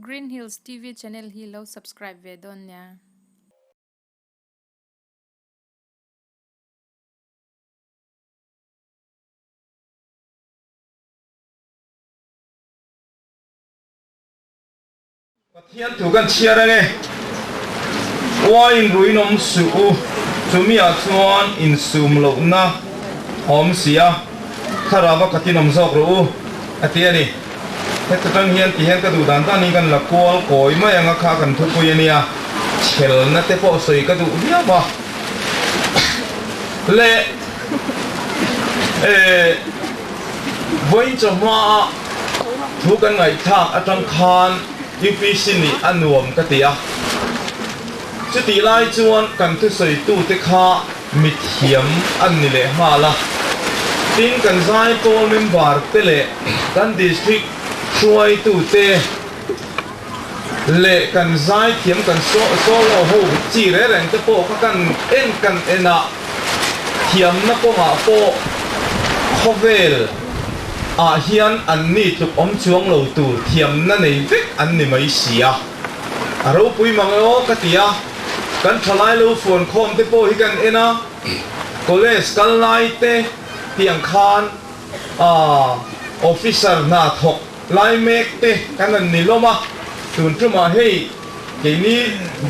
Green Hills TV channel hi lo subscribe ve dawn nia. Pathian thu kan chhiar ange. Uaiin ruin awm suh u, chumiah chuan insum lohna awm si a, thlarau a khatin awm zawk rawh u, a ti a ni. Heta tang hian ti hian ka duh dan danin kan la kual kawi mai ang a kha kan thupui a nia, chhelna te pawh sawi ka duh viau a. Le eh vawiin chawhma a thu kan ngaihthlak atang khan UPC nih a nuam ka ti a, chutih lai chuan kan thusawitute kha mithiam an ni leh nghal a, tin kan zaipawl member te leh kan district hruaitute leh kan zaithiam kan solo ho chi reng reng te pawh kha kan en kan en a, thiamna kawngah pawh khawvel ah hian an ni tluk awm chuang lo tur thiamna nei vek an ni mai si a, a ropui mang e aw ka ti a, kan thalai lo fuan khawm te pawh hi kan en a, college kal lai te tiang khan ah officer hna thawk Lai mek te kan han ni lawm a, tun tumah hei keini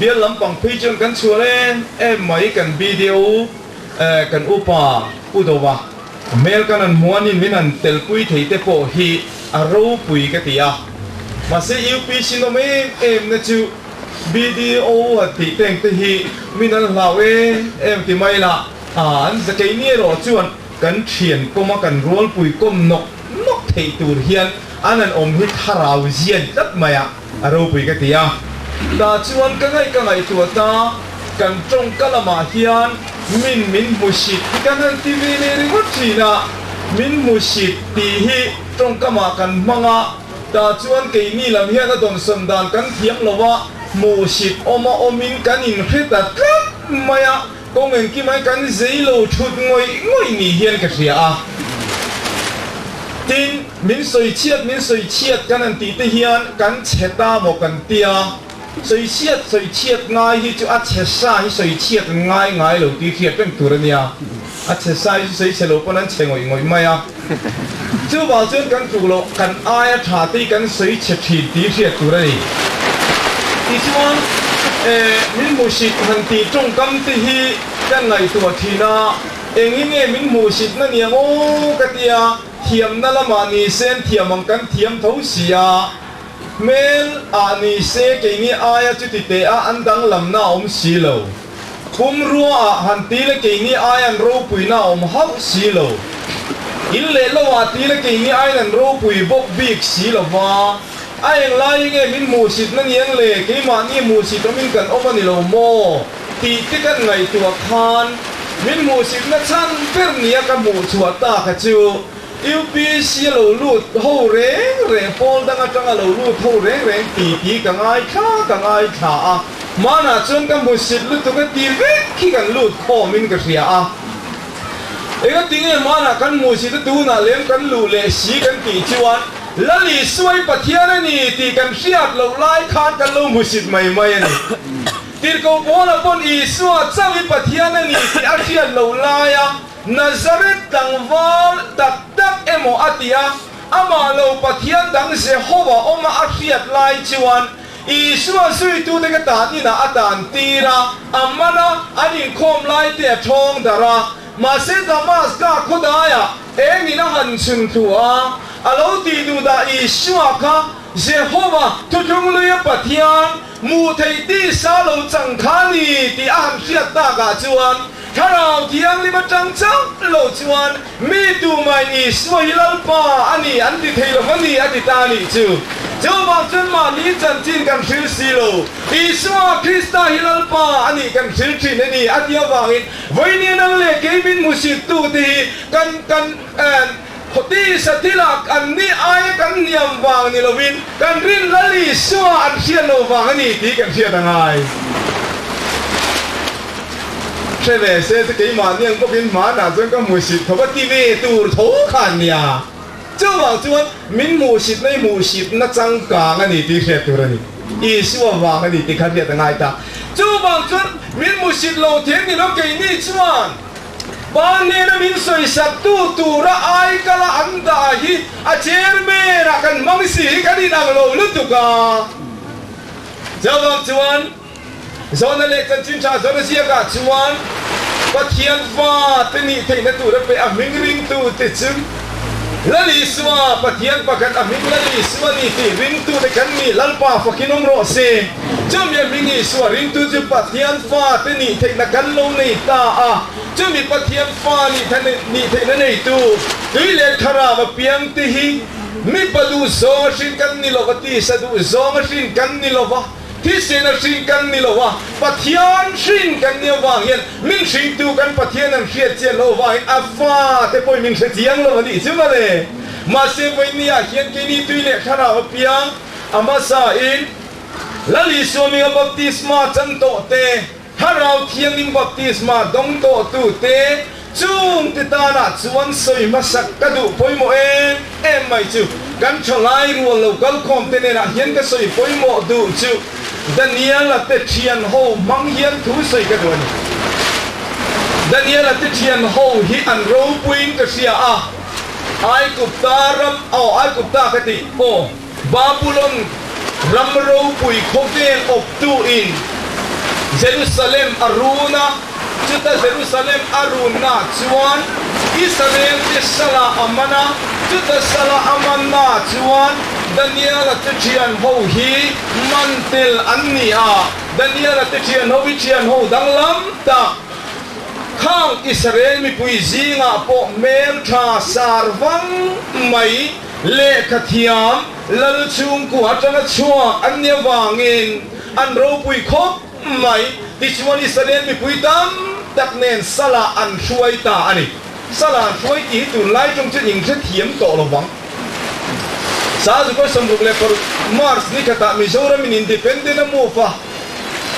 bial lampang phei chuan kan chhuah em em mai kan BDO kan upa Pu Dova hmel kan han hmu anin min han telpui thei te pawh hi a ropui ka ti a, mahse UPC nawm em em na chu BDO han tih teng te hi min an hlau em em ti mai la, an keini erawh chuan kan thian kawma kan rualpui kawm nawk nawk theih tur hian an han awm hi thlarau zian tlat mai a, a ropui ka ti a. Tah chuan ka ngaih ka ngaihtuah ta, kan tawngka lamah hian min min hmusit hi kan han ti ve leh ringawt thin a, min hmusit tih hi tawngkamah kan hmang a, tah chuan keini lam hian a dawnsawn dan kan thiam lo a, hmuhsit awma awmin kan inhre ta tlat mai a. Kawng engkim ai kan zei lo thut ngawih ngawih ni hian ka hria a. Tin, min sawi chhiat min sawi chhiat kan han tih te hian kan chhe ta maw kan tia. Sawi chhiat sawi chhiat ngai hi chu a chhe sa hi sawi chhiat an ngai ngai lo tih hriat reng tur a nia. A chhe sa hi chu sawi chhe lo pawn an chhe ngawih ngawih mai a. Chuvang chuan kan tluk loh kan aia tha te hi kan sawi chhe thin tih hriat tur a ni. Tichuan, min hmuhsit han tih tawngkam te hi kan ngaihtuah thin a, engin nge min hmuhsitna niang aw ka tia, thiamna lamah ni sen thiam ang kan thiam tho si a, hmel ah ni se keini aia chuti teh a an danglamna a awm si lo. Pumrua ah han ti le keini ai an ropuina a awm hauh si lo. In leh lo ah ti le keini aiin an ropui bawk bik si lo va. A eng lai hi nge min hmuhsitna niang le, keimahni hmuhsit awmin kan awm a ni lo maw? tih te kan ngaihtuah khan min hmuhsitna chhan ber nia ka hmuh chhuah ta kha chu UPC a lo lut ho reng reng, pawl dang atanga lo lut ho reng reng ti tih ka ngaithla ka ngaithla a. Hmanah chuan ka hmusit lutuk a ti vek khi kan lut khawmin ka hria a. Engati nge hmanah kan hmusit a tunah lem kan luh leh si kan tih chuan Lal Isuai Pathian a ni tih kan hriat loh lai khan kan lo hmusit mai mai a ni. Tirhkoh Paula pawn Isua chauh i Pathian a ni tih a hriat loh laia Nazareth tlangval tak tak emaw a ti a, amah lo Pathian dang Jehovah awma a hriat lai chuan Isua zuitute ka tan inah a tan tir a, a man a, an inkhawm lai te a thawng darh a. Mahse Damaska khawdaiah engin a han chhun thu a, a lo tih duh dah Isua kha Jehova thuthlungluia Pathian hmuh theih tisa lo chang kha ni tih a han hriat takah chuan Thlarau Thianghlim atang chauh lo chuan mi tumah in Isua hi Lalpa a ni an ti thei lo a ni a ti ta a nih chu. Chuvang chuan mahni chanchin kan hril si lo, Isua Krista hi Lalpa a nih kan hril thin a ni a ti avangin vawiin nang leh kei min hmusit tute hi kan kan tisa thilah an ni aia kan hniam vang ni lovin kan rin Lal Isua an hriat lo vang a ni tih kan hriat a ngai. Hre ve se chu keimahni ang bawkin hmanah chuan ka hmusit tho a ti ve tur tho kha an nia. Chuvang chuan min hmuhsitna hi hmuhsitna changkang a ni tih hriat tur a ni. Isua vang a ni tih kha hriat a ngai ta. Chuvang chuan min hmuhsit lo thei ni lo keini chuan Pa hnena min sawisaktu tura aikala an dah hi a chairman ah kan hmang si hi kan inang lo lutuk a. Chuvang chuan Zawhna leh chanchin tha zawhna ziakah chuan Pathian fate nih theihna tura pe a hming ringtute chu Lal Isua, Pathian pakhat a hming Lal Isua ni tih ringtute kan ni, Lalpa fakin awm rawh se. Chumi a hming Isua ringtu chu Pathian fate nih theihna kan lo nei ta a, chumi Pathian fa nih theihna neitu tui leh thlarau apiangte hi mipa duhzawng a hrin kan ni lova, tisa duhzawng a hrin kan ni lova. Thisen a hrin kan ni lo a, Pathian hrin kan ni avang hian min hringtu kan Pathian an hriat chian loh avangin a fate pawhin min hre chiang lo a nih chu mawle. Mahse vawinia hian keini tui leh thlarau apiang a hmasain Lal Isua minga baptisma chan tawh te, Thlarau Thianghlim baptisma dawng tawh tute chungte tanah chuan sawi hmasak ka duh pawimawh em em mai chu kan thalai rual lo kalkhawm te nenah hian ka sawi pawimawh duh chu Daniela te thian ho hmang hian thu sawi ka duh a ni. Daniela te thian ho hi an ropuiin ka hria a, Aigupta ram aw Aigupta ka tih aw. Babulon ram ropui khawvel awptuin Jerusalem a run a, chuta Jerusalem a runna chuan Israelte sala a man a, chuta sala a manna chuan Daniela te thian ho hi man tel an ni a, Daniela te thian ho hi thian ho danglam tak khang Israel mipui zingah pawh hmeltha sar vang mai Lehkha thiam lal chhungkua atanga chhuak an ni avangin an ropui khawp mai. Tichuan Israel mipui tam tak nen Salah an hruai ta a ni. Salah an hruai tih hi tunlai tawng chuan inhre thiam tawh lo vang. 1966 March ni khatah Mizoramin Independent a move a,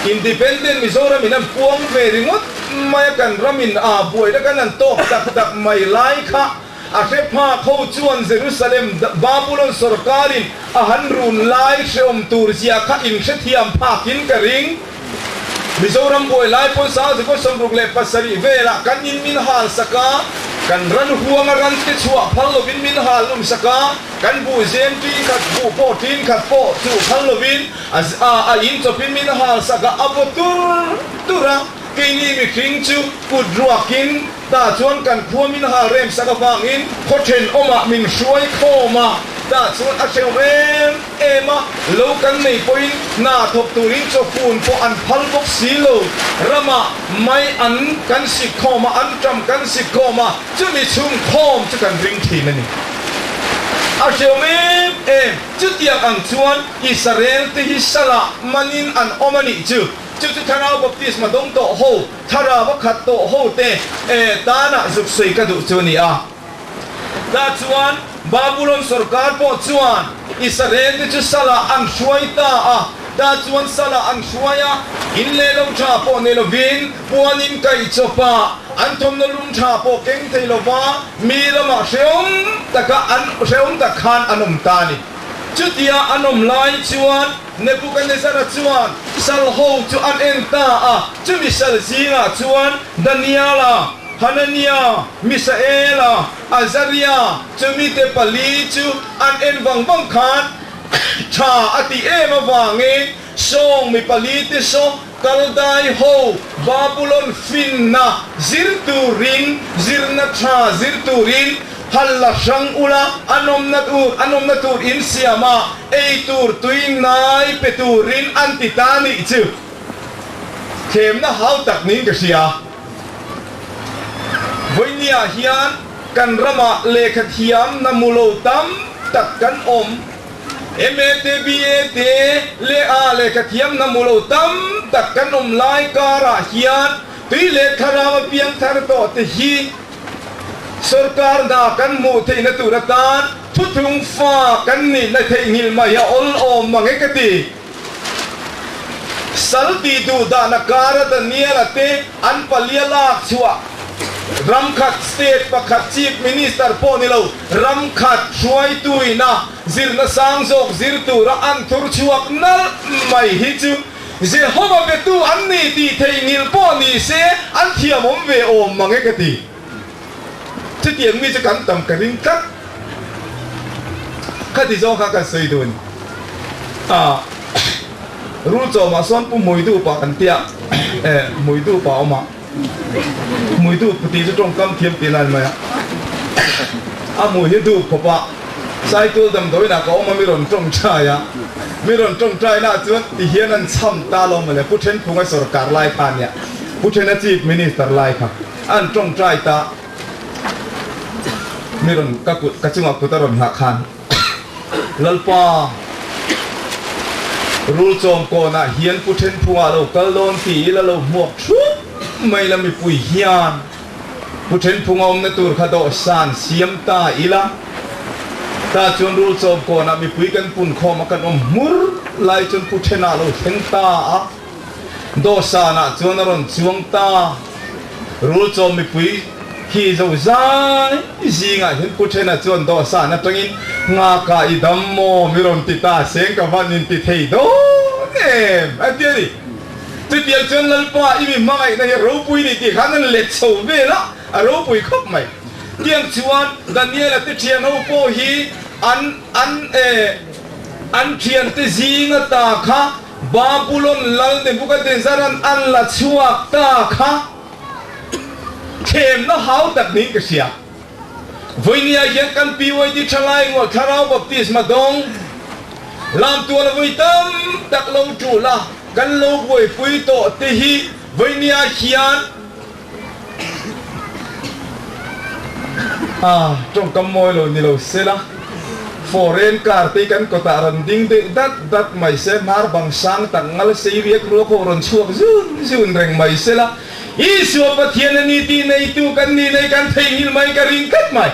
Independent Mizoramin an puang ve ringawt mai a, kan ramin a buaina kan han tawk tak tak mai lai kha. A hre phak ho chuan Jerusalem Babulon sawrkarin a han run lai hreawm tur zia kha inhrethiam phakin ka ring. Mizoram buai lai pawn 1967 velah kan in min hal sak a, kan ran huanga ran te chhuah phal lovin min hal lum sak a, kan buh zem tin khat buh pawh tin khat pawh chuh phal lovin a in chawpin min hal sak a, a vaw tur tur a, keini mihring chu kut ruakin Tah chuan kan khua min hal rem sak avangin khaw thenawmah min hruai khawm a, tah chuan a hrehawm em em a, lo kan nei pawhin hna thawk turin chawfun pawh an phal bawk si lo, ramah mai an kan sik khawm a, an ṭam kan sik khawm a, chumi chhung khawm chu kan ring thin a ni. A hrehawm em em, chutiang ang chuan Israel te hi salah manin an awm a nih chu, chu chu Thlarau Baptisma dawng tawh ho, Thlarau a khat tawh ho te tanah zuk sawi ka duh chu a ni a. Tah chuan Babulon sawrkar pawh chuan Israel te chu salah an hruai ta a. Tah chuan salah an hruai a, in leh lo tha pawh nei lovin puanin kaih chawp a, an thawmhnaw lum tha pawh keng thei lova mi lamah hreawm taka an hreawm tak khan an awm ta a ni. Chutia an awm lai chuan Nebukadnezara chuan sal ho chu an en ta a, chumi sal zingah chuan Daniela, Hanania, Misaela, Azaria, chumite pali chu an en vang vang khan tha a tih em avangin sawng mi palite saw Kaldai ho Babulon finna zir turin, zirna tha zir turin hal la hrang ula, a nawmna tur, a nawmna tur in siam a, ei tur tui nai pe turin an ti ta nih chu thlemna hau tak niin ka hria. Vawinia hian kan ramah lehkha thiamna mu lo tam tak kan awm. MATBA te leh a lehkha thiamna hmu lo tam tak kan awm lai karah hian tui leh thlarau a piang thar tawh te hi sawrkar hna kan hmuh theihna tur atan thuthung fa kan nihna theihnghilh mai a awl awm mang e ka ti. Sal tih duh dahna kara Daniela te an palia lak chhuah. Ram khat state pakhat Chief Minister pawh ni lo, ram khat hruaituina zirna sang zawk zir tura an thur chhuak nalh mai hi chu Jehova betu an ni tih theihnghilh pawh ni se an thiamawm ve awm mang e ka ti. Chutiang mi chu kan tam ka ring tlat. Khati zawng kha kan sawi dun a, rul chawmah sawn pu Hmuidu pa kan tia, eh Hmuidu pa awm a, Hmuidu tih chu tawngkam thiam tih lai mai a, a hmui hi dup khawp a, Saitul damdawiinah ka awm a mi rawn tawngtai a, mi rawn tawngtai nah chuan ti hian an chham ta lo mawle, Pu Thenphunga sorkar lai kha ania, Pu Thena Chief Minister lai kha. An tawngtai ta mi rawn ka kut ka chungah kut a rawn nghah khan Lalpa rul chawm kawnah hian Pu Thenphungah lo kal dawn tih ila lo hmuak thup mai la mipui hian Pu Thenphunga awmna tur kha dawhsan siam ta ila ta chuan rul chawm kawnah mipui kan pun khawm a kan awm hmur lai chuan Pu Thenah lo thleng ta a. Dawhsanah chuan a rawn chuang ta. Rul chawm mipui khi zo zai zingah hian Pu Thena chuan dawhsan atangin Nghaka i dam maw mi rawn ti ta seng ka van in ti thei dawn em a ti a ni. Chutiang chuan Lalpa i mi hmangaihna hi ropui ni tih khan an let chho vel a, a ropui khawp mai. Tiang chuan Daniela te thian ho pawh hi an an eh an thiante zinga ta kha Babulon lal Nebuchadnezzar-a'n an la chhuak ta kha thlemna hau tak niin ka hria. Vawinia hian kan PYD thalai rual Thlarau Baptisma dawng lamtuala vawi tam tak lo tul a, kan lo buaipui tawh te hi vawinia hian A, tawngkam mawi lo ni lo se la, foreign car te kan kawtah rawn ding deuh dat dat mai se, hnar bang sang tak ngal sei riak ruak ho rawn chhuak zun zun reng mai se la, Isua Pathian a ni tih neitu kan nih nei kan theihnghilh mai ka ring tlat mai.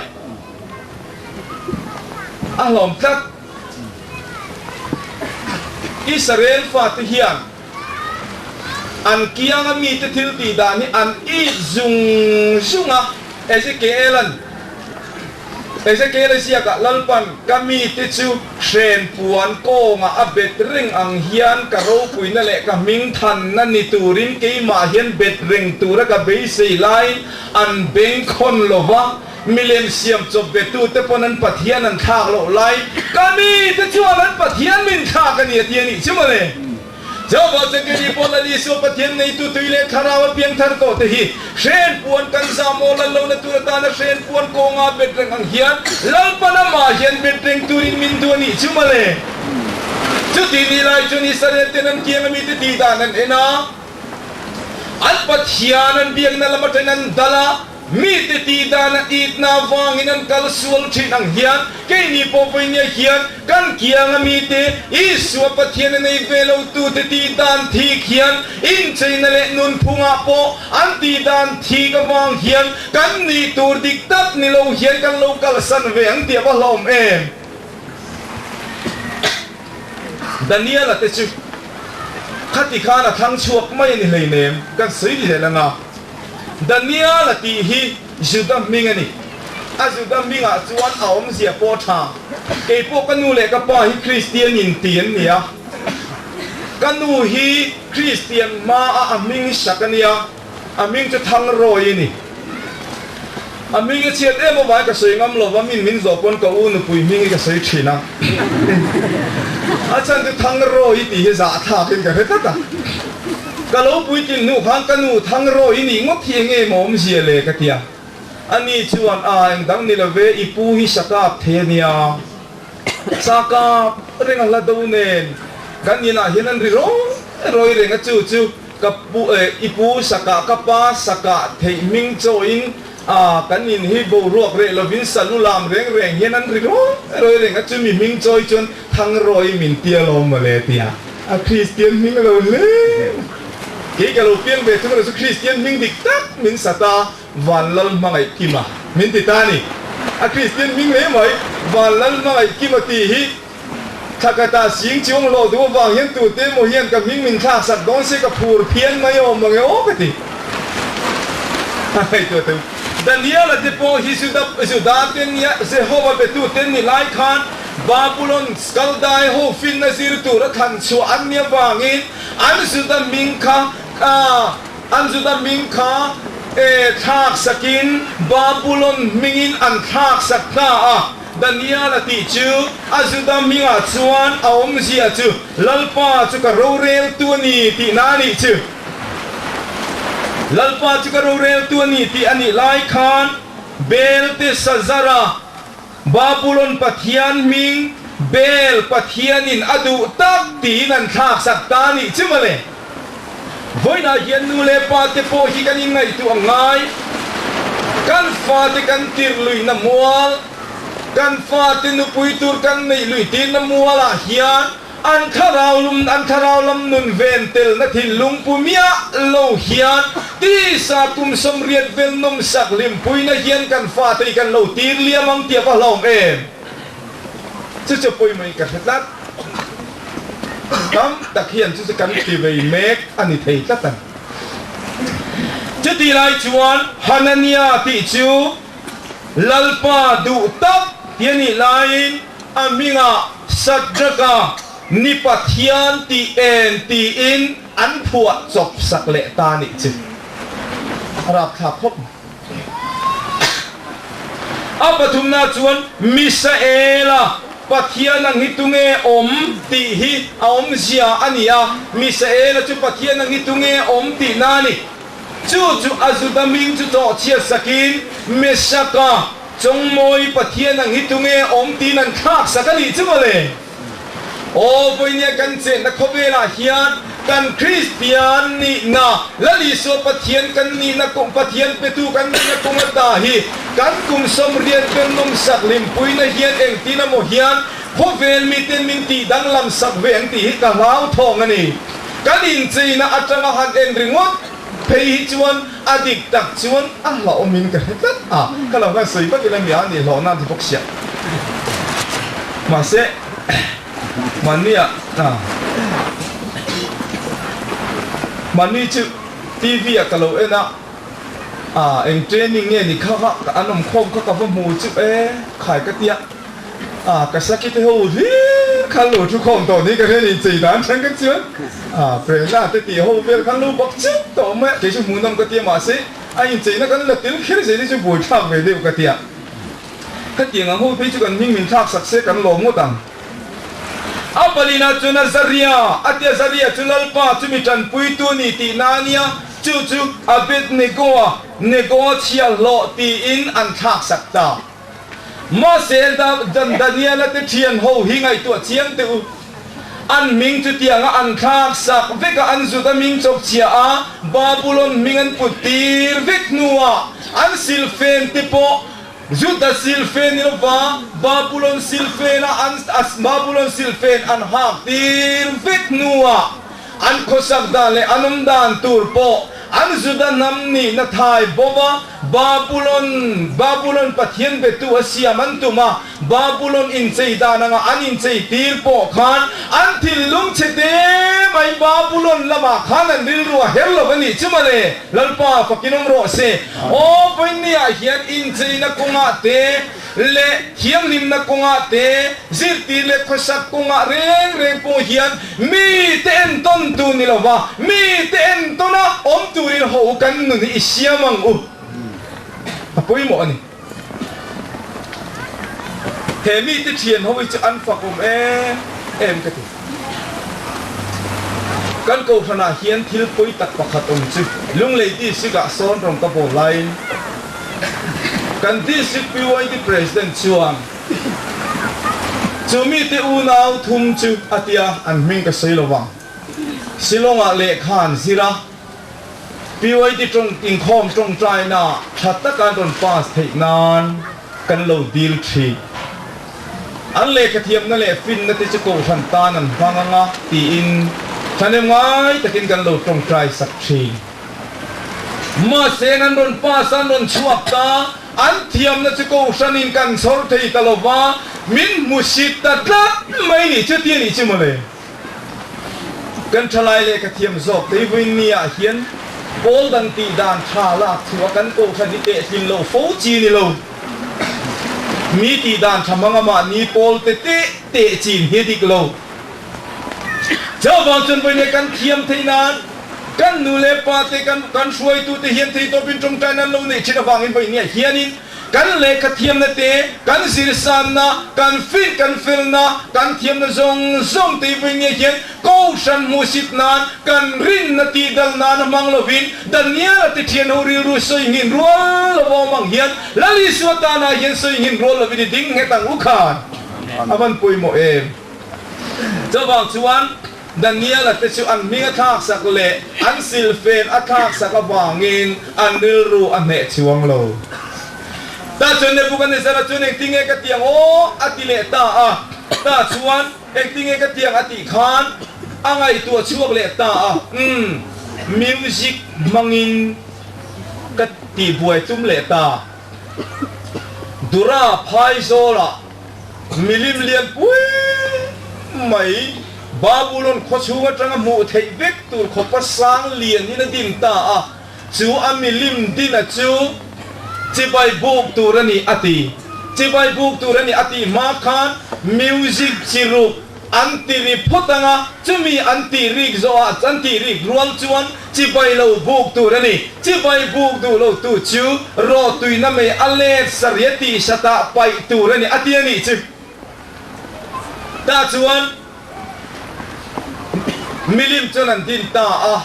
A hlawm tlat. Israel fate hian. An kianga mite thil tih dan hi an it zung zung a, Ezekiel-a'n Ezekiel-a ziakah Lalpan ka mite chu hren puan kawngah a bet reng ang hian ka ropuina leh ka hming thanna ni turin keimah hian bet reng tura ka beisei laiin an beng khawn lo va, milem siam chawp betute pawn an Pathian an thlak loh laiin ka mite chuan an Pathian min thlak a ni a ti a nih chu mawle. Jehovah chuan kei pawh Lal Isua Pathian neitu tui leh thlarau a piang thar tawh te hi hren puan kan zam aw lal lohna tur atana hren puan kawnga bet reng ang hian Lalpan amah hian bet reng turin min duh a nih chu mawle. Chuti ni lai chuan Israel ten an kiang ami te tih dan an en a, an Pathian an biakna lam atangin an dal a, Mite tih dan a itna avangin an kal sual thin ang hian keini pawh vawinia hian kan kianga mite Isua Pathian a nei ve lo tute tih dan thik hian incheina leh nunphungah pawh an tih dan thik avang hian kan nih tur dik tak ni lo hian kan lo kalsan ve ang tih a va hlawm em? Daniela te chu khati khan a thlang chhuak mai a ni hleinem kan sawi zel anga. Daniel a tih hi Juda hming a ni. A Juda hmingah chuan a awmzia pawh a tha. Kei pawh ka nu leh ka pa hi Kristian in ti an ni a. Ka nu hi Kristian hmaa a hming hi sak a nia. A hming chu Thangrawi a ni. A hming hi chhiat em avangin ka sawi ngam lova, min min zawh pawn ka u nupui hming hi ka sawi thin a. A chhan chu Thangrawi tih hi zahthlakin ka hre tlat a. Ka lo puitlin hnu khan ka nu Thangrawi nih ngawt hi enge maw awmzia le ka ti a. Ani chuan a engdang ni lo ve, i pu hi sakap thei a nia. Sakap reng a hla do nen kan inah hian an ri rawi rawi reng a, chu chu ka pu eh i pu sakah ka pa sakah theih hming chawiin a kan in hi boruak reh lovin salu lam reng reng hian an ri rawi rawi reng a, chumi hming chawi chuan Thangrawi min tia lawm mawle tia a Kristian hming a lo hle. Kei ka lo piang ve thung erawh chu Kristian hming dik tak min sat a, Vanlal hmangaih Kima min ti ta a ni. A Kristian hming hle mai, Vanlal hmangaih Kima tih hi thlakata sing chiung hlawh duh avang hian tute emaw hian ka hming min thlak sak dawn se ka phur phian mai awm ang e aw ka ti. A ngaihtuah teu. Daniela te pawh hi Juda Juda te nia Jehova betu te ni lai khan Babulon Kaldai ho finna zir tura thlan chhuah an nia vangin an Juda hming kha an Juda hming kha thlak sakin Babulon hmingin an thlak sak ta a. Daniela tih chu a Juda hmingah chuan a awmzia chu Lalpa chu ka roreltu a ni tihna a nih chu. Lalpa chu ka roreltu a ni tih a nih lai khan Belteshazzar-a Babulon pathian hming Bel pathianin a duh tak tiin an thlaksak ta a nih chu mawle. Vawiinah hian nu leh pa te pawh hi kan inngaihtuah ngai. Kan fate kan tirh luihna mual, kan fate nupui tur kan neih luih tirna mualah hian an thlarau lum, an thlarau lam nun ven telna thinlung pu miah lo hian tisa kum 80 vel nawmsak hlimpuina hian kan fate hi kan lo tir liam ang tih a va hlauhawm em? Chu chu pawimawhin ka hre tlat. Tam tak hian chu chu kan ti vei mek a ni thei tlat ang. Chutih lai chuan Hanania tih chu Lalpa duh tak ti a nih laiin a hmingah Shadraka ni Pathian tih en tiin an phuah chawp sak leh ta nih chu a rapthlak khawp mai. A pathumna chuan Misaela Pathian ang hi tunge awm tih hi a awmzia a ni a, Misaela chu Pathian ang hi tunge awm tihna a ni. Chu chu a Juda hming chu tawhchhiat sakin Meshaka, Chawngmawi Pathian ang hi tunge awm tiin an thlak sak a nih chu mawle. Aw, vawinia kan chenna khawvelah hian kan Kristian nihna, Lal Isua Pathian kan nihna kawng, Pathian petu kan nihna kawng ata hi kan kum 80 pen nawmsak hlimpuina hian engtin emaw hian khawvel miten min tih danglam sak ve ang tih hi ka hlauthawng a ni. Kan incheina atanga han en ringawt phei hi chuan a dik tak chuan a hlauhawmin ka hre tlat a, ka lo khan sawi vak ila mi a nih hlawhna a ti bawk sia. Mahse, mahnia mahni chu TV ah ka lo en a, eng training nge ni kha kha an awm khawm kha ka va hmu chu e khai ka tia. A ka saki te ho hlir khan lo thu khawm tawh ni ka hria ni chei dan thleng ka chuan a prehna te tih ho vel khan lo bak chiah tawh mai a kei chu hmuhnawm ka tia mahse a incheina kan la tel kher zel hi chu buaithlak ve deuh ka tia khatiang ang ho phei chu kan hming min thlak sak se kan lawm ngawt ang. A palina chuan a Zaria a tia Zaria chu Lalpa chu mi tanpuitu a ni tih na a nia chu chu Abednego-a Nego-a chhiahhlawh tiin an thlak sak ta. Mahse, Daniela te thian ho hi ngaihtuah chiang teh u. An hming chutianga an thlak sak vek a, an Juda hming chawp chhia a, Babulon hming an put tir vek hnuah an silfen te pawh Juda silfen ni lova Babulon silfen a an Babulon silfen an hak tir vek hnuah an khawsak dan leh an awm dan tur pawh an Juda hnam nihna thai bova Babulon, Babulon Pathian betu a siam an tum a, Babulon inchei dan anga an inchei tir pawh khan an thinlung chhe te mai Babulon lamah khan an rilru a her lo a nih chu mawle, Lalpa fakin awm rawh se. Aw, vawiinniah hian incheina kawngah te leh thianghlimna kawngah te, zirtir leh khawsak kawngah reng reng pawh hian mite entawn tu ni lova, mite entawna awm turin ho kan nun hi i siam ang u. A pawimawh a ni. He mite thian ho hi chu an fak awm em em ka ti. Kan kohhranah hian thil pawi tak pakhat awm chu Lunglei District ah sawn rawng ka bawl laiin kan District PYD President chuan chu mite unau thum chu a tia an hming ka sawi lo vang. Shillong ah lehkha an zir a, PYD tawng inkhawm tawngtaina tha taka an rawn pass theih nan kan lo dil thin. An lehkhathiamna leh finna te chu kohhran tan an hmang ang a tiin thahnem ngai takin kan lo tawngtai sak thin. Mahse an rawn pass a, an rawn chhuak ta, an thiamna chu kohhranin kan chhawr thei ta lo va, min hmusit ta tlat mai nih chu ti a nih chu mawle. Kan thalai lehkhathiam zawk te hi vawiin ni ah hian. Pawl dang tih dan tha lak thu a kan kohhran hi tehtlin loh fo chi ni lo. Mi tih dan tha hmang a mahni pawl te teh teh chin hi a dik lo. Chuvang chuan vawiin kan thiam theih nan kan nu leh pa te kan kan hruaitu te hian theitawpin tawngtaina an lo neih thin avangin vawiin hianin Kan lehkha thiamna te, kan zirsanna, kan fit kan felna, kan thiamna zawng zawng te vawi nge hian Kohhran hmuhsit nan, kan rinna tihdal nan a hmang lovin Daniel-a te thian ho rilru sawi nghin rual lo awm ang hian Lal Isua tanah hian sawi nghin rual lovin i ding nghet ang u khan a van pawimawh em. Chuvang chuan Daniel-a te chu an hming a thlaksak leh an silfen a thlaksak avangin an rilru a hneh chuang lo. Tah chuan Nebuchadnezzar-a chuan engtinge ka tiang aw a ti leh ta a. Tah chuan engtinge ka tiang a tih khan a ngaihtuah chhuak leh ta a, Umm, music hmangin ka tihbuai tum leh ta. Dura Phaizawlah Milim lian pui mai Babulon khaw chhung atanga hmuh theih vek tur khawpa sang lian in a din ta a, chu a milim dina chu chibai buk tur a ni a ti. Chibai buk tur a ni a tih hma khan music chi ruk an ti ri phawt ang a, chumi an tih rik zawhah an tih rik rual chuan Chibai lo buk tur a ni. Chibai buk duh lo tu chu rawhtuina mei a let saria tih satah paih tur a ni a ti a nih chu. Tah chuan milim chuan an din ta a,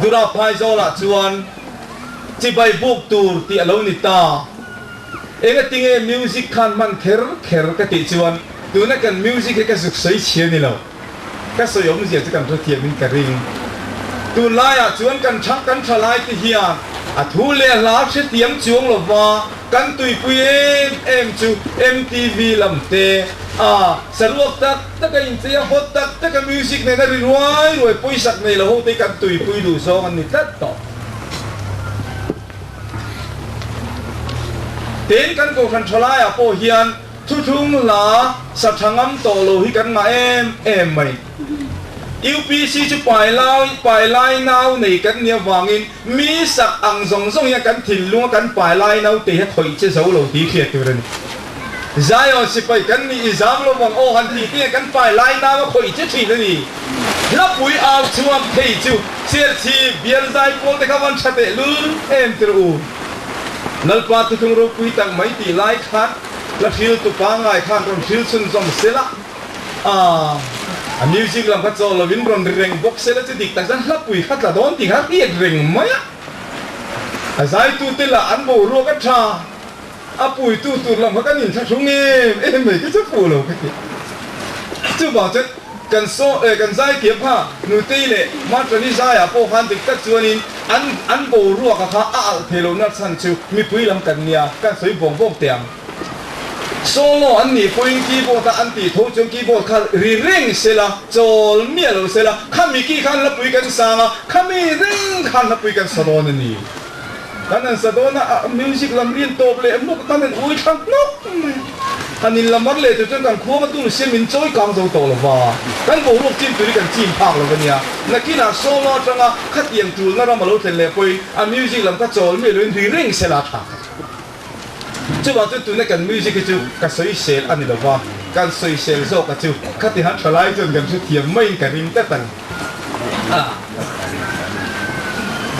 Dura Phaizawlah chuan chibai buk tur tih a lo ni ta. Engatinge music khan hman kher kher ka tih chuan tuna kan music hi ka zuk sawi chhia ni lo. Ka sawi awmzia chu kan hrethiamin ka ring. Tunlaiah chuan kan tha kan tha lai te hian a thu leh a hla hrethiam chuang lova kan tuipui em em chu MTV lam te a saruak tak tak a inchei a hot tak tak a music nen a ri ruai ruai pawisak nei lo ho te hi kan tuipui duh zawng an ni tlat tawh. Tin, kan kohhran tha laiah pawh hian Thuthlung hla sa tha ngam tawh lo hi kan ngah em em mai. UPC chu pai lai pai lai nau nei kan nih avangin mi sak ang zawng zawng hian kan thinlunga kan pai lai nau te hi a khawih che zo lo tih hriat tur a ni. Zion sipai kan nih i zam lo vang aw han tih te hian kan pai lai nau a khawih che thin a ni. Hlapui au chhuak thei chu Serchhip bial zai pawl te kha van tha teh lul em tir u. Lalpa thuthlung ropui tak mai tih lai khan La hril tu pangngai khan rawn hril chhunzawm sela, a music lam kha chawl lovin rawn ri reng bawk sela chu dik tak chuan hlapui kha tla dawn tih kha hriat reng mai a. A zaitute lah an boruak a tha, a puitu tur lam kha kan inthlahrung em em mai te chu fuh lo ka ti. Chuvang chuan kan saw kan zaithiam kha Nutei leh Matrani zaiah pawh khan dik tak chuanin an an boruaka kha a alh thei lohna chhan chu mipui lam kan nia, kan sawi bawk bawk teh ang. Solo an nih pawhin keyboard a an tih tho chuan keyboard kha ri reng sela, chawl miah lo sela, khami ki khan hlapui kan sang a, khami reng khan hlapui kan sa dawn a ni. Kan han sa dawn a, music lam rin tawp leh muk kan han ui thla hnawk mai a. Han in lamar leh tur chuan kan khuang a tun siam min chawi kang zo tawh lo va, kan boruak chim tur hi kan chim phak lo a nia. Nakinah solo atanga khatiang tulna ram a lo thlen leh pawhin a music lam kha chawl miah loin ri reng sela a tha. Chuvang chuan tuna kan music hi chu ka sawisel a ni lo va, kan sawisel zawk a chu khati han tha lai chuan kan hrethiam maiin ka ring tlat ang.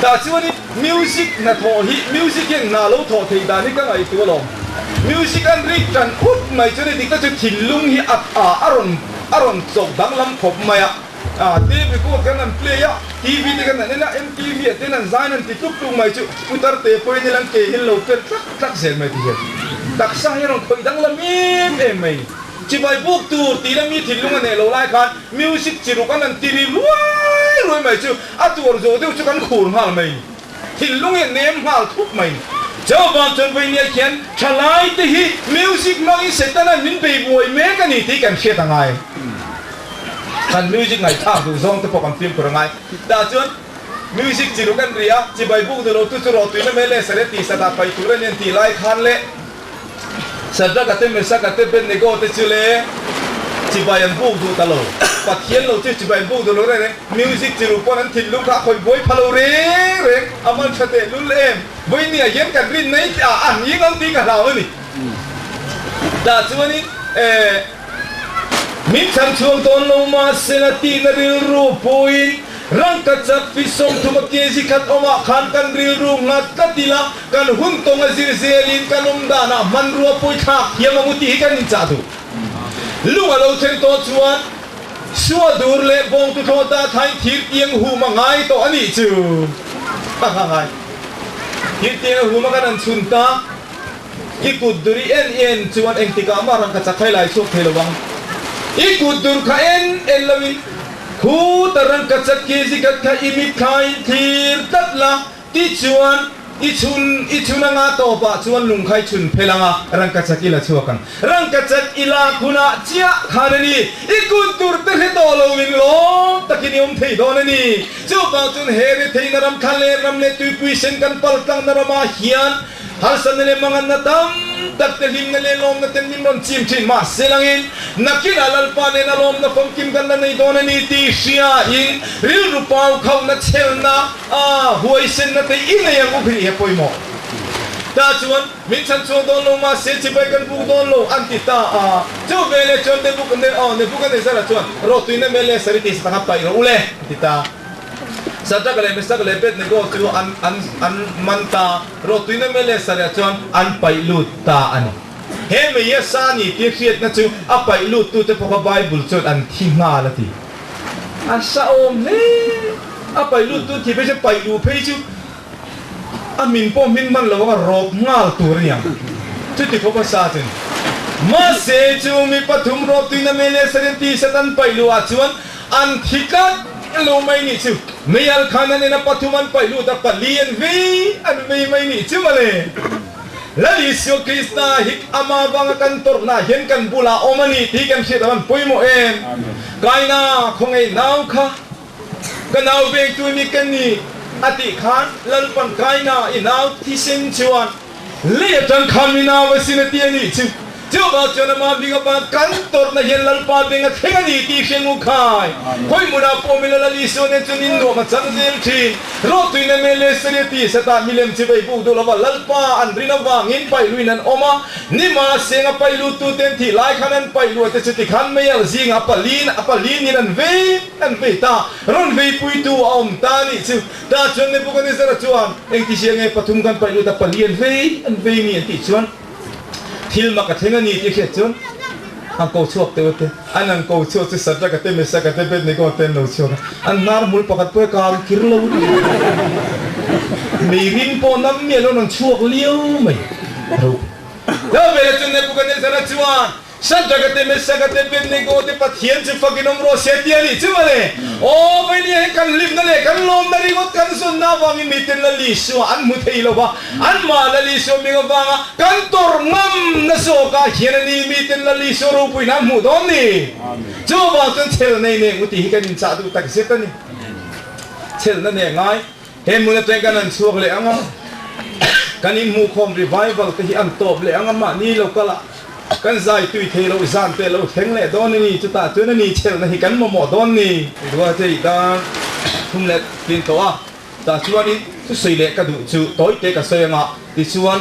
Tah chuanin music hnathawh hi music hian hna lo thawh theih dan hi ka ngaihtuah alawm. Music an rik tan phut mai chuan dik tak chu thinlung hi a a rawn a rawn chawk danglam khawp mai a. Tape record kan han play a, TV te kan han en a, MTV ah ten an zain an ti tluk tluk mai chu putar te pawhin i lang ke hi an lo per tlak tlak zel mai ti hian taksa hi a rawn khawih danglam em em mai ni. Chibai buk tur tih la mi thinlung a neih lo lai khan music chi ruk an han ti ri ruai ruai mai chu a tuar zawh deuh chu kan khur nghal mai ni. Thinlung hi a nem nghal thup mai ni. Chuvang chuan vawinia khian thalai te hi music hmangin Setana'n min bei buai mek a ni tih kan hriat a ngai. Kan music ngaihthlak duh zawng te pawh kan fimkhur a ngai. Tah chuan music chi ruk an ri a, chibai buk duh lo tu chu rawhtuina mai leh sare tih satah paih tur a ni an tih lai khan leh Shadrach-a te Meshach-a te Abednego te chu le chibai an buk duh ta lo. Pathian lo chu chibai buk duh lo reng reng, music chi ru pawn an thinlung kha a khawih buai pha lo reng reng, a man tha teh lul em? Vawinia hian kan rin mai teh ah an ing ang tih ka hlau a ni. Tah chuanin eh min chhan chhuak dawn lo mahsela tihna rilru puiin rangka chak fi 30 a kg khat awmah khan kan rilru nghat tlat ila kan hun tawng a zir zelin kan awm danah hmanrua pawithlak thiam ang u tih hi kan inchah duh. Lung a lo thleng tawh chuan Sua dur leh bawng tuthlawh dah thain thir tiang hum a ngai tawh a nih chu. Ha ha hai. Thir tiang a hum a kan an chhun ta. I kut dur i en en chuan engtikah mah rangka chak khai lai chhuak thei lo ang. I kut dur kha en en lo in khuta rangka chak ki zikhat kha i mit thlain thlir tlat la. Tichuan, i chhun, i chhun anga tawpah chuan lung kha i chhun phel anga, rangkachak i la chhuak ang. Rangkachak i lak hunah chiah khan a ni, i kun tur te hre tawh loin lawm takin i awm thei dawn a ni. Chuvang chuan he retheihna ram thla leh ram leh tuipui sen kan pal tlangna ramah hian Harsatna leh manganna tam tak te hlimna leh lawmna ten min rawn chim thin. Mahse langin nakinah Lalpa nena lawmna famkim kan la nei dawn a ni tih hriain rilru pau khauhna chhelna a huaisenna te i nei ang u khi he pawimawh ta chuan min chhan chhuak dawn lo mahse chibai kan buk dawn lo an ti ta a. Chu veleh chuan Nebuchadnezzar-a chuan rawhtuina mel leh sariti satanga paih rawh u le a ti ta. Sadraka leh Mesaka leh Abednego chu an an an man ta. Rawhtuina mel leh sareh chuan an paih lut ta a ni. He meia sa ni tih hriatna chu a paih luttute pawh kha Bible chuan an thi nghal a ti. A sa awm hle. A paih luttu thi phei chu paih luh phei chu a min pawh hmin hman lo anga rawp nghal tur a ni ang. Chuti khawp a sa chu. Mahse chu mi pathum rawhtuina mel leh sareh tih Satan paih luh ah chuan An thi tlat lo mai nih chu. Meial khan an en a pathum an paih lut a pali an vei an vei mai nih chu mawle. Lal Isua Krista hi ama vanga kan tawrhna hian kan bulah awm a ni tih kan hriat avan pawimawh em. Kaina khawngaih nau kha ka nau vengtu ni ka ni a tih khan Lalpan Kaina i nau thisen chuan Lei atang khan mi nau a sin a ti a nih chu. Chuvang chuan ama hming avang kan tawrhna hian Lalpa beng a thleng a ni tih hria ngu khai. Khawi hmunah pawh mila Lal Isua nen chuan in nuam a chang zel thin. Rawhtuina mel leh saria ti Satan milem chi vei buk duh lova Lalpa an rin avangin paihluin an awm a. Nima senga paihlutu ten thih lai khan an paihluah te chu tikhan meialh zingah palin a palinin an vei an vei ta. Rawn veipuitu a awm ta a nih chu. Tah chuan Nebuchadnezzar-a chuan, Engti zia nge pathum kan paih lut a, pali an vei an vei ni an tih chuan thil mak a thleng a ni tih hriat chuan an ko chhuak teuh te. An an ko chhuak chu Shadrach-a te, Meshach-a te, Abednego-a te an lo chhuak a, an hnar hmul pakhat pawh hi kang kir lo ni. Meirin pawh nam miah lo an chhuak liau mai. Ro. Tah velah chuan Nebuchadnezzar-a chuan, Shadrach te Meshach te Abednego te Pathian chu fakin awm rawh se ti a nih chu mawle. Aw Vainia hi kan hlimna leh kan lawmna ringawt kan zawnna avangin miten Lal Isua an hmu thei lo va, anmah Lal Isua ming avanga kan tawrh ngamna zawkah hian a ni miten Lal Isua ropuina an hmuh dawn ni. Chuvang chuan chhelna nei neng u tih hi kan inchah duh tak zet a ni. Chhelna nei a ngai. He hmun atang kan han chhuak leh ang a, kan inhmuhkhawm revival te hi an tawp leh ang a, mahni lo kal a kan zai tui thei loh zan te lo thleng leh dawn a ni, chutah chuan a ni chhelna hi kan mamawh dawn ni. Dua te i tan thum leh tin tawh a, tah chuanin thusawi leh ka duh chu tawi te ka sawi ang a, tichuan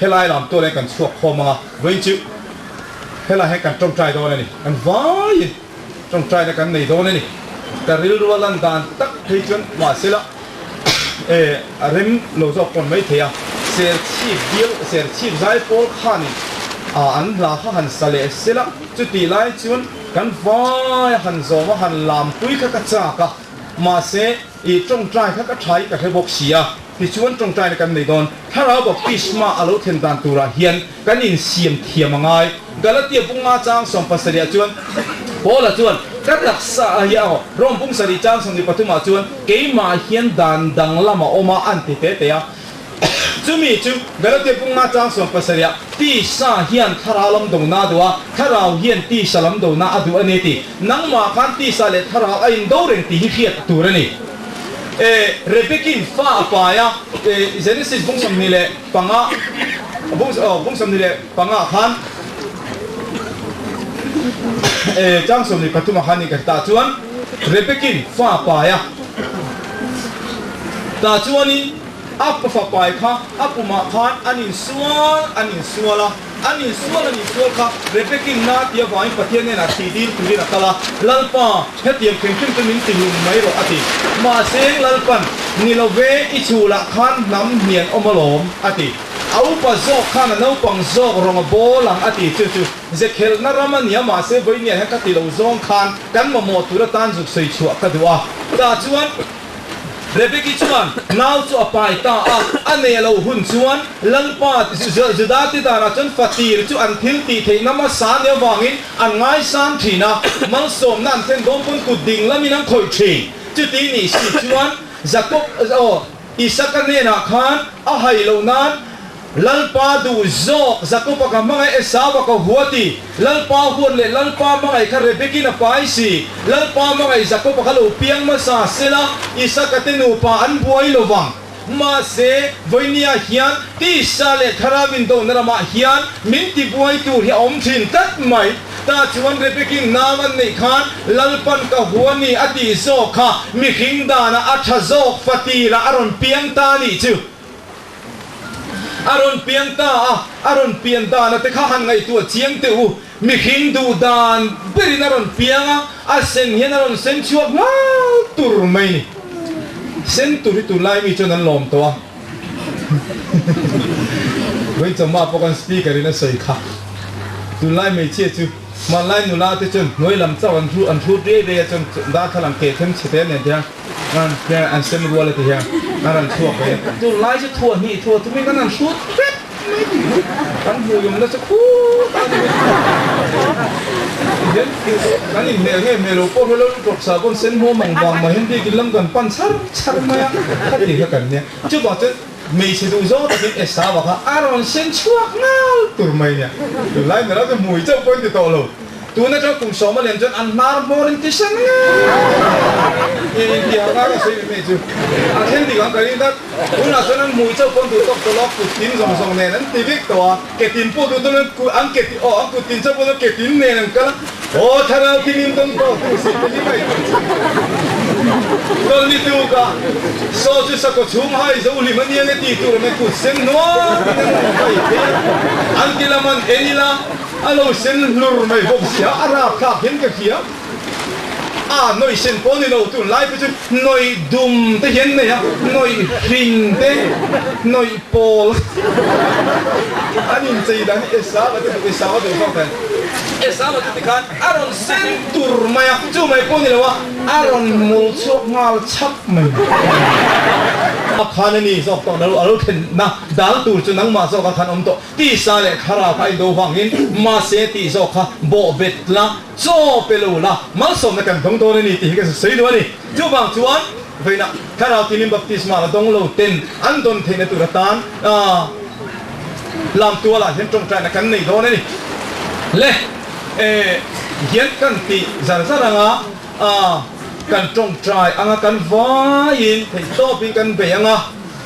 helai lam tual hian kan chhuak khawm ang a, vawiin chu helai hian kan tawngtai dawn a ni, kan vaiin. Tawngtaina kan nei dawn a ni. Ka rilru a lan dan tak phei chuan mahsela eh a rem lo zawk pawn mai thei a. Serchhip bial Serchhip zaipawl khanin ah an hla kha han sa leh sela chutih lai chuan kan vai a han zawm a han lampui kha ka chak a. Mahse i tawngtai kha ka tha i ka hre bawk si a. Tichuan tawngtaina kan nei dawn. Thlarau baptisma a lo thlen dan turah hian kan insiam thiam a ngai. Galatia bunga chang 70 ah chuan Paula chuan, Ka taksa ah hian aw, Rome bung sarih chang 23 ah chuan keimah hian dan danglam a awm a an ti te te a. Chumi chu Galatia bunga chang 70 ah tisa hian thlarau lam dona a duh a, thlarau hian tisa lam dona a duh a ni ti. Nangmah khan tisa leh thlarau a indo reng tih hi hriat tur a ni. E Rebekin fa a pai a, e Genesis bung 25 bung aw bung 25 khan. Chang 13 ah khan in ka hre tah chuan Rebekin fa pai a, tah chuanin a fapai kha a pumah khan an insual an insual a, an insual an insual kha Rebekin na tih avangin Pathian hnenah thih dil turin a kal a, Lalpa, hetiang hrim hrim chu min tihlum mai rawh a ti. Mahse Lalpan, Ni lo ve, i chhulah khan hnam hnian awm alawm a ti. A upa zawk khan a naupang zawk rawng a bawl ang a ti chu chu Zekhelhna ram a nia mahse vawinia hian ka ti lo zawng khan kan mamawh tur atan zuk sawi chhuah ka duh a. Tah chuan Rebeki chuan nau chu a pai ta a, a nei a lo hun chuan Lalpa Juda te danah chuan fatir chu an thil tih theihna hmasa nia vangin an ngaisang thin a, malsawmna an thlen dawn pawn kut ding lamin an khawih thin. Chuti nih si chuan Jakob aw Isaka hnenah khan a hai loh nan Lalpa duh zawk, Jakoba ka hmangaih Esau-a ka hua ti. Lalpa huat leh Lalpa hmangaih kha Rebekin a pai si. Lalpa hmangaih Jakoba kha lo piang hmasa sela, Isaka te nupa an buai lo vang. Mahse, vawinia hian tisa leh thlarau indona ramah hian min tibuai tur hi a awm thin tlat mai. Tah chuan Rebekin nau an neih khan Lalpan ka hua ni a tih zawk kha mihring danah a tha zawk fatirah a rawn piang ta nih chu. A rawn piang ta a, a rawn pian dan a te kha han ngaihtuah chiang teh u. Mihring duh dan berin a rawn piang a, a sen hian a rawn sen chhuak nghal tur mai ni. Sen tur hi tunlai mi chuan an lawm tawh a. Vawichawmah pawh kan speaker in a sawi kha. Tunlai hmeichhia chu hmanlai nula te chuan hnuai lam chauh an an hrut riai riai a chuan darthlalang ke them chhe te nen te hian An hian an sem rual a ti hian an rawn chhuak ve a, tunlai chu thuah hnih thuah thumin kan han hrut vek mai ti hi kan hmuh awm nasa khut a ni mai hian kan inhmel nge hmel lo pawh hre lo lutuk sa pawn sen hmuam ang vang mai hian biakin lam kan pan char char mai a khati kha kan nia chuvang chuan hmeichhe duh zawng takin Esau-a kha a rawn sen chhuak ngal tur mai nia tunlai nula chu hmui chauh pawh in ti tawh lo. Tun atang kum sawma lian chuan an hnar hmawr in ti sen nge in ti ang a ka sawi mai chu a then dik ang ka ring tlat. Tunah chuan an hmui chauh pawn duh tawk tawh lo a kut tin zawng zawng nen an ti vek tawh a, ke tin pawh duh tawh lo an ke tin aw an kut tin chauh pawn ke tin nen an kal a, aw thlarau tin in dawn tawh tu si te hi mai tur chu tawn ni tuk a, saw chu sakhaw chhung hai zo hlim a nia nge ti tur a mai kut sen hnuai in an awm mai thei a, an ti lam an en ila. A lo sen hlur mai bawk si a, a rapthlak hian ka hria. A nawi sen pawh ni lo, tunlai pawh chu nawi dum te hian nei a, nawi hring te, nawi pawl an inchei dan hi Esau a ti duh, Esau a duh zawk dan. Esau a ti tikhan a rawn sen tur mai a, chu mai pawh ni lo a, a rawn mul chhuak nghal chhap mai. A khan a ni zawk tawh lo, a lo thlenna dal tur chu nangmah zawkah khan awm tawh. Tisa leh thlarau kha a indo vangin mahse tih zawk kha bawh bet la, chaw pe lo la, malsawmna kan dawng dawn a ni tih hi ka sawi duh a ni. Chuvang chuan vawiinah thlarau tinin baptisma la dawng lo ten an dawn theihna tur atan lamtualah hian tawngtaina kan nei dawn a ni. Le hian kan tih zar zar anga kan tawngtai anga kan vaiin theihtawpin kan bei anga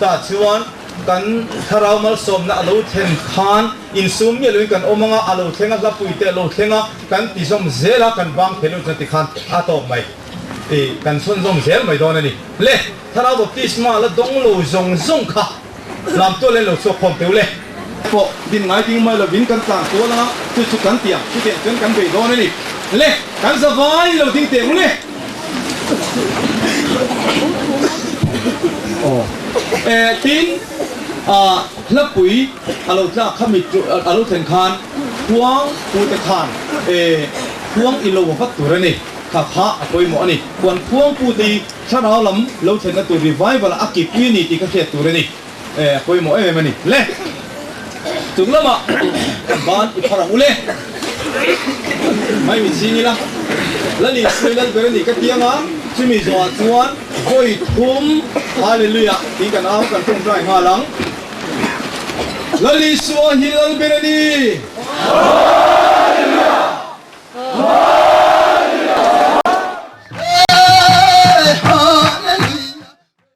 tah chuan Kan thlarau malsawmna a lo thlen khan insum miah loin kan awm anga, a lo thleng a, hlapui te a lo thleng a, kan ti zawm zel a, kan bang thei lo chuan tikhan a tawk mai i kan chhawn zawm zel mai dawn a ni. Le, thlarau baptisma la dawng lo zawng zawng kha lamtual in lo chhuak khawm teu le. Pawh din ngai ding mai lovin kan tlan tual anga, chu chu kan ti ang, chutiang chuan kan bei dawn a ni. Le, kan zavai lo ding teh u le. Tin, hlapui a lo tlak kha mit a lo thlen khan khuang pute khan khuang i lo vat tur a ni. Kha kha a pawimawh a ni. Khuan khuang pute hi thlarau lam lo thlenna tur revival a kipui a ni tih kha hriat tur a ni. A pawimawh em em a ni. Le, chung lamah kan ban i phar ang u le. Mai min ching ila, Lal Isua Lal ber a nih ka ti anga, chumi zawhah chuan vawi thum Hallelujah tih kan au kan tawngtai nghal ang. Lal Isua hi Lal ber a ni!